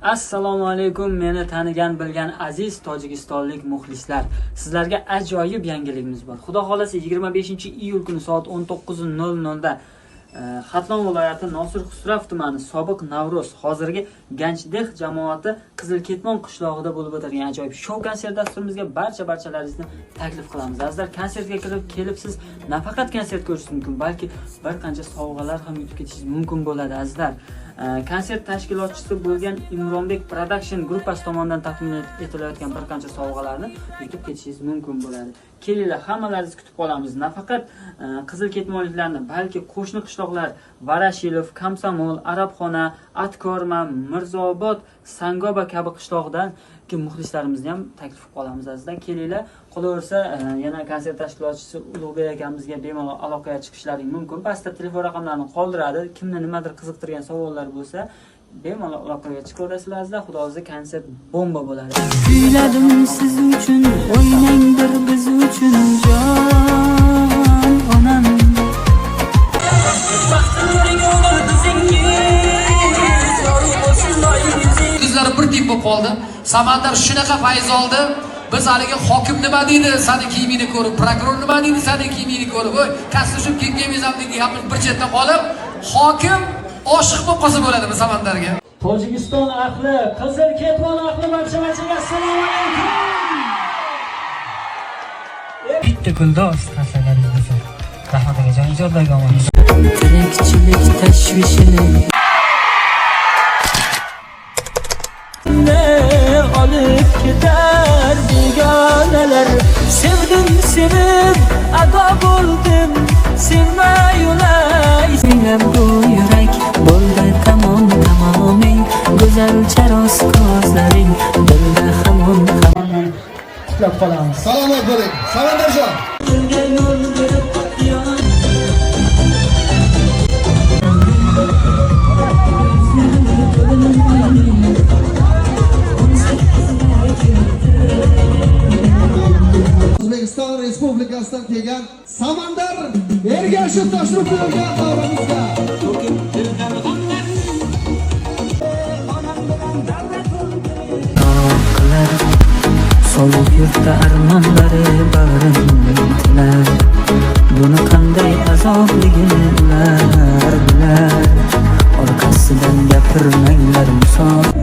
Assalomu alaykum, meni tanigan, bilgan aziz tojikistonlik muxlislar. Sizlarga ajoyib yangiligimiz bor. Xudo xolasa, 25-iyul kuni soat 19:00 da Xatlon viloyati Nosir Xusrav tumani, sobiq Navro'z, hozirgi Ganjdeh jamoati Qizil Ketmon qishlog'ida bo'lib o'tadigan ajoyib shou konsert dasturimizga barcha barchalaringizni taklif qilamiz. Azizlar, konsertga kirib kelib, siz nafaqat konsert ko'rishingiz mumkin, balki bir qancha sovg'alar ham yutib ketishingiz mumkin bo'ladi, azizlar. Konsert tashkilotchisi bo'lgan Imronbek Production gruppasi tomonidan taqdim etilayotgan bir qancha sovg'alarni yutib ketishingiz mumkin bo'ladi. Kelinglar, hammalaringizni kutib qolamiz. Nafaqat Qizil Ketmonliklarni, balki qo'shni qishloqlar Varashilov, Komsomol, Arabxona, Atkorma, Mirzobod, Sangoba kabi qishloqdan muxlislarimizni ham taklif qilib qolamiz, azizlar. Kelinglar, qolaversa, yana konsert tashkilotchisi Ulug'bek akamizga bemalol aloqaga chiqishlaring mumkin. Pastda telefon raqamlarini qoldiradi. Kimni nimadir qiziqtirgan savollar bo'lsa, bemalol aloqaga chiqaverasizlar, azizlar. Xudo xohlasa, konsert bomba bo'ladi. Kuyladim siz uchun, o'ynang bir biz uchun, jon onam. Baxtli bo'ling, o'g'il qizingiz, yorug' bo'lsin doim yuzingiz. Yuzlari bir tip bo'lib qoldi. Samandar shunaqa fayz oldi. Biz haligi hokim nima deydi sani kiyimingni ko'rib, prokuror nima deydi sani kiyimingni ko'rib, voy, kostyum kiyib kelmaysan degan gapni bir chetda qolib, hokim oshiq bo'lib qolsa bo'ladimi Samandarga? Tojikiston ahli, Qizil Ketmon ahli, barcha barchaga assalomu alaykum. Bitta guldoz narsalar bo'lsa. Rahmat, akajon, ijodlarga omad. Tirikchilik tashvishini olib ketar begonalar. Sevdim, sevib ado bo'ldim, sevmay o'lay. Singlab bu yurak bo'ldi tamom tamoming, go'zal charos ko'zlaring dilda hamon. Qutlab qolamiz. Salomat bo'ling, Samandarjon. Dilga yo'l berib yon. O'zbekiston Respublikasidan kelgan Samandar Ergashev tashrif buyurgan davramizga. To'kib dildan g'amlarni. Onam bilan davlat bo'ldi. Qilar sovuq yurtda armonlari bag'rin tilar. Buni qanday azobligini ular bilar. Orqasidan gapirmanglar misol.